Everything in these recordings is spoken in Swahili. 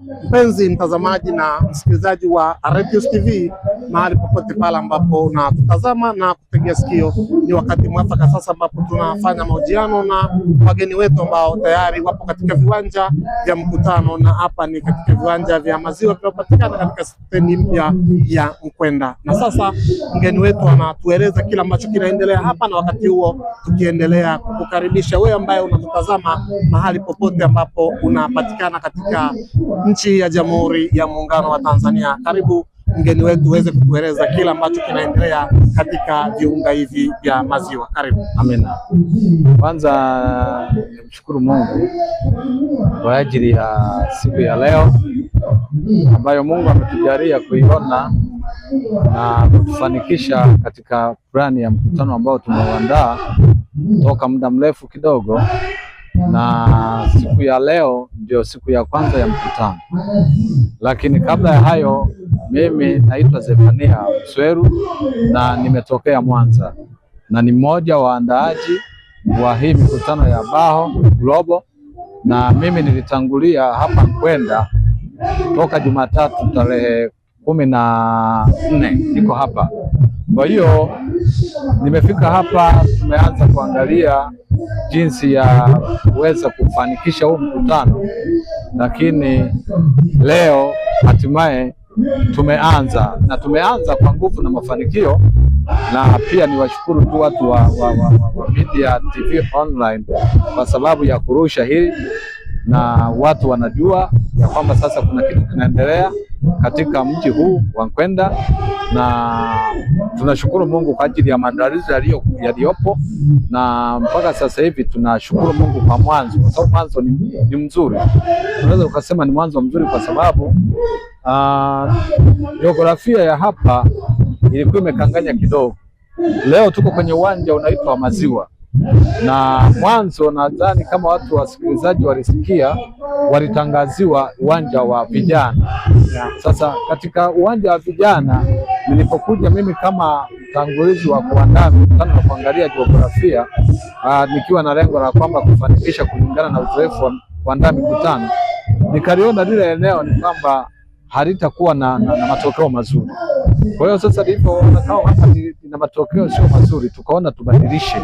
Mpenzi mtazamaji na msikilizaji wa Retius TV mahali popote pale ambapo unatutazama na kutegea sikio, ni wakati mwafaka sasa ambapo tunafanya mahojiano na wageni wetu ambao tayari wapo katika viwanja vya mkutano, na hapa ni katika viwanja vya maziwa vinavyopatikana katika stendi mpya ya Nkwenda. Na sasa mgeni wetu anatueleza kila ambacho kinaendelea hapa, na wakati huo tukiendelea kukukaribisha wewe ambaye unatutazama mahali popote ambapo unapatikana katika nchi ya Jamhuri ya Muungano wa Tanzania. Karibu mgeni wetu uweze kutueleza kila ambacho kinaendelea katika viunga hivi vya maziwa. Karibu. Amina. Kwanza nimshukuru Mungu kwa ajili ya siku ya leo ambayo Mungu ametujalia kuiona na kutufanikisha katika plani ya mkutano ambao tumeuandaa toka muda mrefu kidogo, na siku ya leo ndio siku ya kwanza ya mkutano. Lakini kabla ya hayo, mimi naitwa Zefania Msweru na nimetokea Mwanza na ni mmoja wa waandaaji wa hii mikutano ya Baho Global, na mimi nilitangulia hapa kwenda toka Jumatatu tarehe 14 niko hapa. Kwa hiyo nimefika hapa, tumeanza kuangalia jinsi ya kuweza kufanikisha huu mkutano, lakini leo hatimaye tumeanza na tumeanza kwa nguvu na mafanikio. Na pia niwashukuru tu watu wa Media TV Online kwa sababu ya kurusha hili, na watu wanajua ya kwamba sasa kuna kitu kinaendelea katika mji huu wa Nkwenda, na tunashukuru Mungu kwa ajili ya maandalizi yaliyopo, na mpaka sasa hivi tunashukuru Mungu kwa mwanzo, kwa sababu mwanzo ni mzuri. Tunaweza ukasema ni mwanzo mzuri kwa sababu jiografia ya hapa ilikuwa imekanganya kidogo. Leo tuko kwenye uwanja unaitwa Maziwa, na mwanzo nadhani kama watu wasikilizaji walisikia, walitangaziwa uwanja wa vijana. Sasa katika uwanja wa vijana nilipokuja mimi kama mtangulizi wa kuandaa mkutano na kuangalia jiografia, nikiwa na lengo la kwamba kufanikisha kulingana na uzoefu wa kuandaa mikutano, nikaliona lile eneo ni kwamba halitakuwa na matokeo mazuri. Kwa hiyo sasa nilipoona kama hapa na matokeo sio mazuri, tukaona tubadilishe,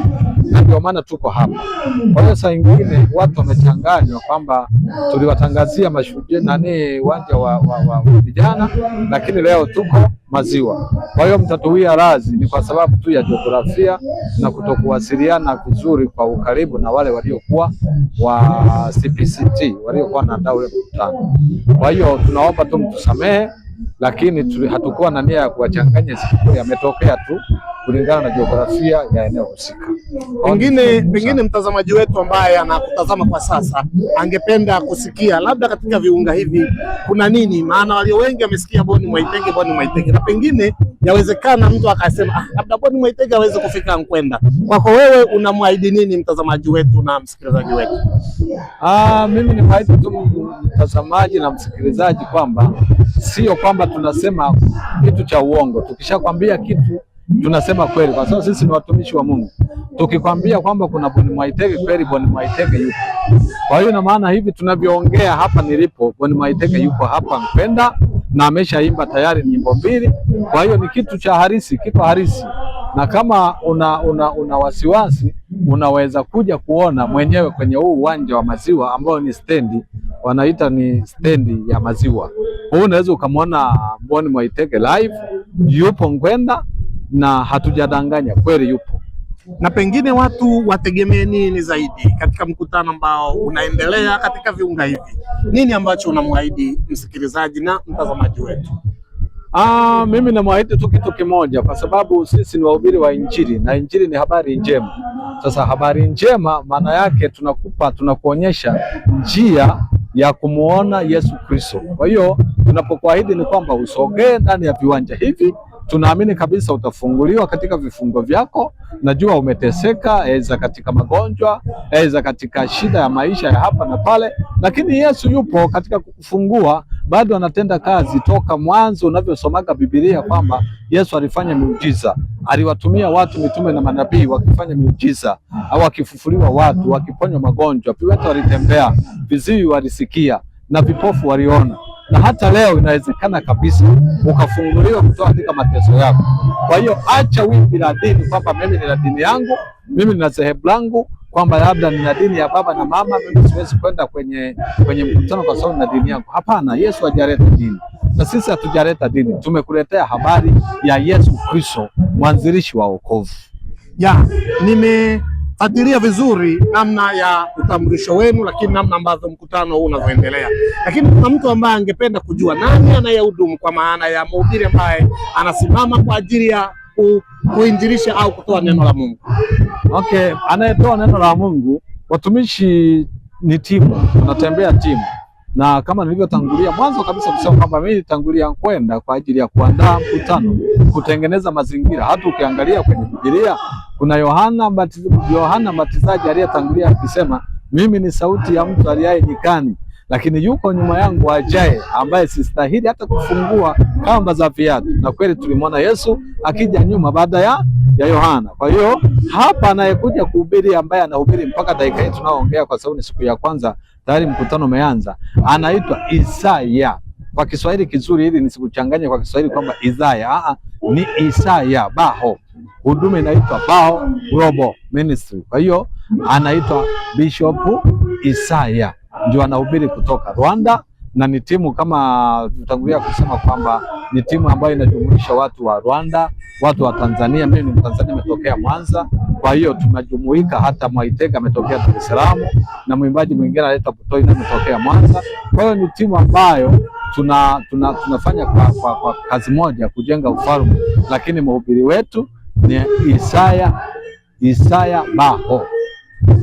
na ndio maana tuko hapa. Kwa hiyo saa nyingine watu wamechanganywa kwamba tuliwatangazia mashujaa nani uwanja wa vijana, lakini leo tuko maziwa. Kwa hiyo mtatuwia radhi, ni kwa sababu tu ya jiografia na kutokuwasiliana vizuri kwa ukaribu na wale waliokuwa wa CPCT waliokuwa wanaandaa ule mkutano. Kwa hiyo tunaomba tu mtusamehe, lakini hatukuwa na nia ya kuwachanganya, isipokuwa yametokea tu kulingana na jiografia ya eneo husika. Pengine mtazamaji wetu ambaye anakutazama kwa sasa angependa kusikia labda katika viunga hivi kuna nini, maana walio wengi wamesikia Boni Mwaitege, Boni Mwaitege, na pengine yawezekana mtu akasema labda Boni Mwaitege aweze kufika Nkwenda. Kwako wewe unamwahidi nini mtazamaji wetu na msikilizaji wetu? Mimi ni mwahidi tu mtazamaji na msikilizaji kwamba sio kwamba tunasema kitu cha uongo. Tukishakwambia kitu tunasema kweli, kwa sababu sisi ni watumishi wa Mungu. Tukikwambia kwamba kuna Boni Mwaitege, kweli Boni Mwaitege yupo. Kwa hiyo ina maana hivi tunavyoongea hapa nilipo, Boni Mwaitege yupo hapa Nkwenda na ameshaimba tayari nyimbo mbili. Kwa hiyo ni kitu cha halisi, kiko halisi, na kama una wasiwasi unaweza kuja kuona mwenyewe kwenye huu uwanja wa maziwa ambao ni stendi, wanaita ni stendi ya maziwa. Huu unaweza ukamwona Boni Mwaitege live, yupo Nkwenda na hatujadanganya, kweli yupo. Na pengine watu wategemee nini zaidi katika mkutano ambao unaendelea katika viunga hivi? Nini ambacho unamwahidi msikilizaji na mtazamaji wetu? Mimi namwahidi tu kitu kimoja, kwa sababu sisi ni wahubiri wa Injili na Injili ni habari njema. Sasa habari njema maana yake tunakupa, tunakuonyesha njia ya kumuona Yesu Kristo. Kwa hiyo tunapokuahidi ni kwamba usogee ndani ya viwanja hivi, tunaamini kabisa utafunguliwa katika vifungo vyako. Najua umeteseka, aidha katika magonjwa, aidha katika shida ya maisha ya hapa na pale, lakini Yesu yupo katika kukufungua, bado anatenda kazi toka mwanzo unavyosomaga Biblia kwamba Yesu alifanya miujiza, aliwatumia watu mitume na manabii wakifanya miujiza, au wakifufuliwa watu, wakiponywa magonjwa, viwete walitembea, viziwi walisikia. na vipofu waliona, na hata leo inawezekana kabisa ukafunguliwa kutoka katika mateso yako. Kwa hiyo acha wimbi la dini kwamba mimi nina dini yangu, mimi nina dhehebu langu, kwamba labda nina dini ya baba na mama, mimi siwezi kwenda kwenye mkutano kwa sababu nina dini yangu. Hapana, Yesu hajaleta dini na sisi hatujaleta dini, tumekuletea habari ya Yesu Kristo, mwanzilishi wa wokovu. Ya, nimefuatilia vizuri namna ya utambulisho wenu, lakini namna ambavyo mkutano huu unavyoendelea, lakini kuna mtu ambaye angependa kujua nani anayehudumu, kwa maana ya mhubiri ambaye anasimama kwa ajili ya kuinjilisha au kutoa neno la Mungu. Okay, anayetoa neno la Mungu, watumishi ni timu, tunatembea timu, na kama nilivyotangulia mwanzo kabisa kusema kwamba mimi nilitangulia kwenda kwa ajili ya kuandaa mkutano, kutengeneza mazingira. Hata ukiangalia kwenye Biblia kuna Yohana Mbatizaji aliyetangulia akisema, mimi ni sauti ya mtu aliaye nyikani, lakini yuko nyuma yangu ajaye, ambaye sistahili hata kufungua kamba za viatu. Na kweli tulimwona Yesu akija nyuma baada ya Yohana. Kwa hiyo hapa anayekuja kuhubiri, ambaye anahubiri mpaka dakika hii tunaoongea, kwa sababu ni siku ya kwanza tayari mkutano umeanza, anaitwa Isaya. Kwa Kiswahili kizuri, ili nisikuchanganye kwa Kiswahili kwamba Isaya, ni Isaya Baho. Huduma inaitwa Baho Global Ministry. Kwa hiyo anaitwa Bishop Isaya, ndio anahubiri kutoka Rwanda, na ni timu kama tutangulia kusema kwamba ni timu ambayo inajumuisha watu wa Rwanda, watu wa Tanzania. Mimi ni Mtanzania, nimetokea Mwanza, kwa hiyo tunajumuika. Hata Mwaitega ametokea Dar es Salaam na mwimbaji mwingine anaitwa Butoi na ametokea Mwanza. Kwa hiyo ni timu ambayo tunafanya kwa kazi moja, kujenga ufalme, lakini mhubiri wetu ni Isaya Baho.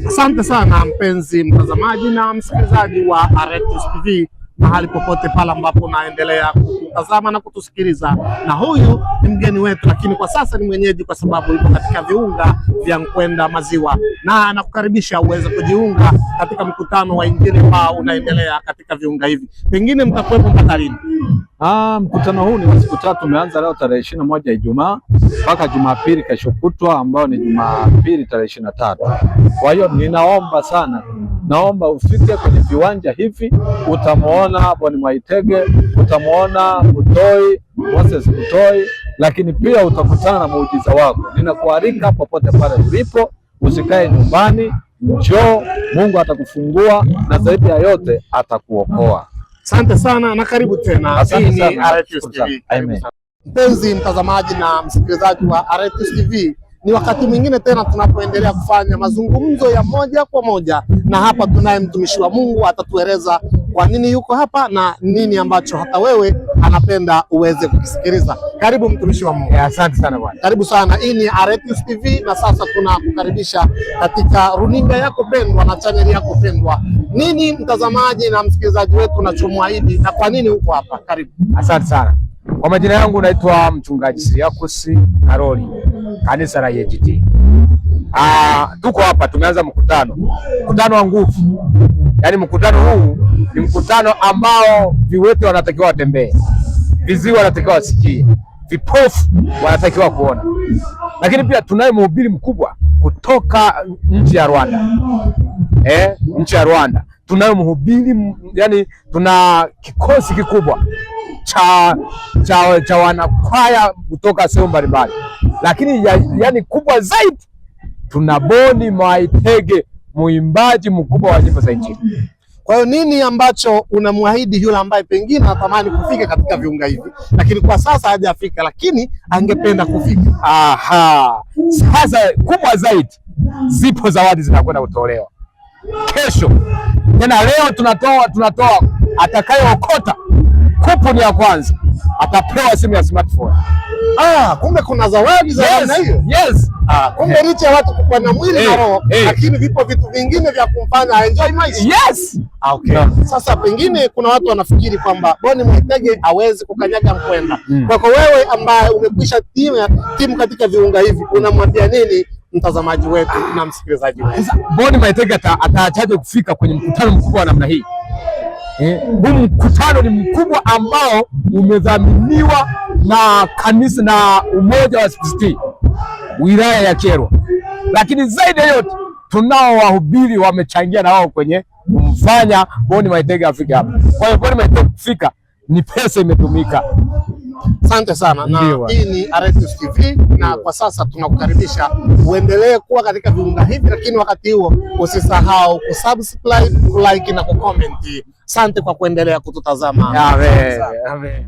Asante sana mpenzi mtazamaji na msikilizaji wa Aretus TV mahali popote pale ambapo unaendelea kututazama na kutusikiliza. Na huyu ni mgeni wetu, lakini kwa sasa ni mwenyeji kwa sababu yupo katika viunga vya Nkwenda Maziwa, na anakukaribisha uweze kujiunga katika mkutano wa Injili ambao unaendelea katika viunga hivi. Pengine mtakuwepo mpaka lini? Mkutano huu ni wa siku tatu, umeanza leo tarehe 21 Ijumaa mpaka Jumapili kesho kutwa ambayo ni Jumapili tarehe 23. Kwa hiyo ninaomba sana, naomba ufike kwenye viwanja hivi, utamuona Boni Mwaitege, utamuona Butoi, Moses Butoi, lakini pia utakutana na muujiza wako. Ninakualika popote pale ulipo, usikae nyumbani, njoo. Mungu atakufungua na zaidi ya yote atakuokoa. Asante sana na karibu tena. Asante Hii ni sana. Aretus TV. Karibu Amen. sana. Mpenzi mtazamaji na msikilizaji wa Aretus TV, ni wakati mwingine tena tunapoendelea kufanya mazungumzo ya moja kwa moja, na hapa tunaye mtumishi wa Mungu atatueleza kwa nini yuko hapa na nini ambacho hata wewe anapenda uweze kukisikiliza. Karibu mtumishi wa Mungu. Asante sana bwana. Karibu sana. Hii ni Aretus TV na sasa tunakukaribisha katika runinga yako pendwa na chaneli yako pendwa. Nini mtazamaji na msikilizaji wetu unachomwahidi na kwa nini uko hapa? Karibu. Asante sana. Kwa majina yangu naitwa mchungaji Siriakus Karoli, kanisa la EGT. Tuko hapa tumeanza mkutano wa nguvu. Yaani mkutano huu ni mkutano ambao viwete wanatakiwa watembee, viziwi wanatakiwa wasikie, vipofu wanatakiwa kuona. Lakini pia tunaye mhubiri mkubwa kutoka nchi ya Rwanda. Nchi ya Rwanda tunayo mhubiri, yani tuna kikosi kikubwa cha wanakwaya kutoka sehemu mbalimbali, lakini yani kubwa zaidi tuna Boni Mwaitege, muimbaji mkubwa wa nyimbo za Injili. Kwa hiyo nini ambacho unamwahidi yule ambaye pengine anatamani kufika katika viunga hivi, lakini kwa sasa hajafika, lakini angependa kufika? Aha, sasa kubwa zaidi, zipo zawadi zinakwenda kutolewa kesho. Tena leo tunatoa, atakayeokota kuponi ya kwanza atapewa simu ya smartphone. Kumbe kuna zawadi za namna hiyo. Yes. Kumbe licha ya watu kuwa na mwili na roho, lakini vipo vitu vingine vya kumfanya enjoy maisha. Yes. Okay. No. Sasa pengine kuna watu wanafikiri kwamba Boni Mwaitege hawezi kukanyaga Nkwenda. Kwako wewe ambaye umekwisha timu katika viunga hivi, unamwambia nini mtazamaji wetu na msikilizaji wetu? Sasa Boni Mwaitege ataachaje kufika kwenye mkutano mkubwa wa namna hii? Huu mkutano ni mkubwa ambao umedhaminiwa na kanisa na umoja wa CCT wilaya ya Kyerwa, lakini zaidi ya yote tunao wahubiri wamechangia na wao kwenye kumfanya Boni Maitege afike hapa. Kwa hiyo Boni Maitege kufika ni pesa imetumika. Asante sana na Ndiyo. hii ni Aretius TV na kwa sasa tunakukaribisha uendelee kuwa katika viunga hivi, lakini wakati huo usisahau kusubscribe, kulike na kucomment. Asante kwa kuendelea kututazama. Amen. Amen.